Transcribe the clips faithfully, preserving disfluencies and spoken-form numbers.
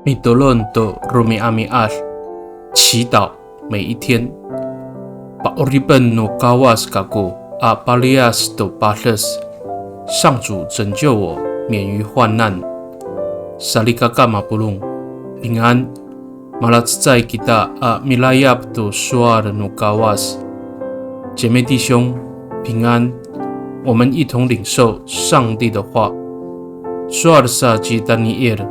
Mitolon to romi'ami'ad, 祈祷每一天。Pa'oripen no Kawas kako a paliyas to pades, 上主拯救我免于患难。Salikaka mapolong, 平安。Malacecay kita a milayap to sowal no Kawas. 姐妹弟兄，平安。我们一同领受上帝的话。Sowal sa ci Taniil,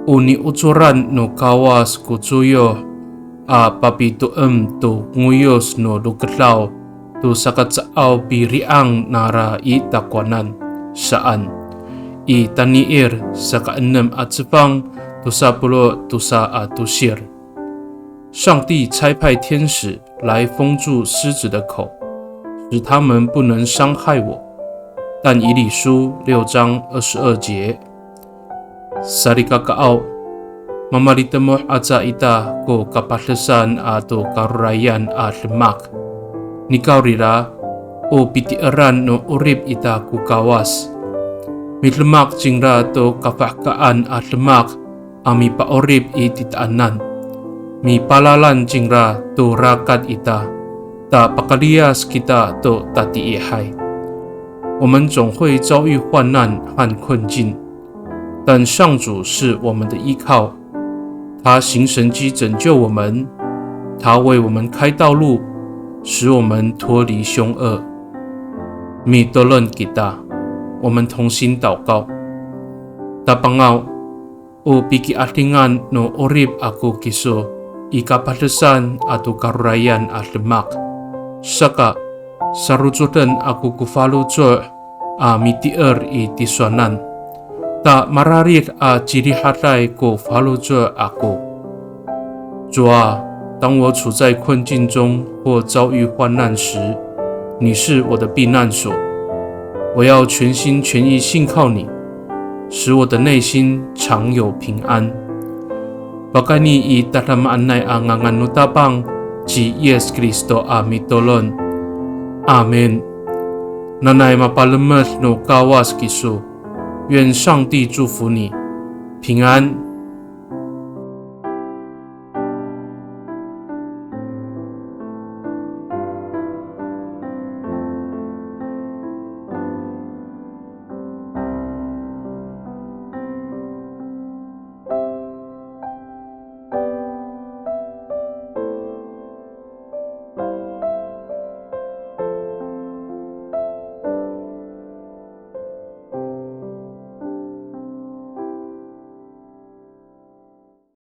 o niocoran no Kawas ko coyoh a papitoem to ngoyos no lokedaw to saka caaw piri'ang nara i takowanan saan. I Taniil saka enem a cefang tosa polo' tosa a tosir. 上帝差派天使来封住狮子的口，使他们不能伤害我。但以理书六章二十二节。Salikakaaw, mamalitemoh aca ita ko kapadesan ato karorayan a demak. Nikawrira, o piti'eran no 'orip ita ko Kawas. Midemak cingra to kafahkaan a demak a mipa'orip i titaanan. Mipalalan cingra to rakat ita, ta pakaliyas kita to tatiihay. 我们总会遭遇患难和困境，但上主是我们的依靠，他行神迹拯救我们，他为我们开道路，使我们脱离凶恶。Mitolon kita, 我们同心祷告。Tapangaw, o piki'adingan no 'orip ako kiso i kapadesan ato karorayan a demak. Saka, sarocoden ako ko faloco' a mitier i tisowanan. Ta mararid a cirihaday ko faloco' ako. 主啊，当我处在困境中或遭遇患难时，你是我的避难所。我要全心全意信靠你，使我的内心常有平安。Pakayni i tadamaanay a ngangan no Tapang ci Yis Kristo a mitolon. Amin. Nanay mapalemed no Kawas kiso. 愿上帝祝福你，平安。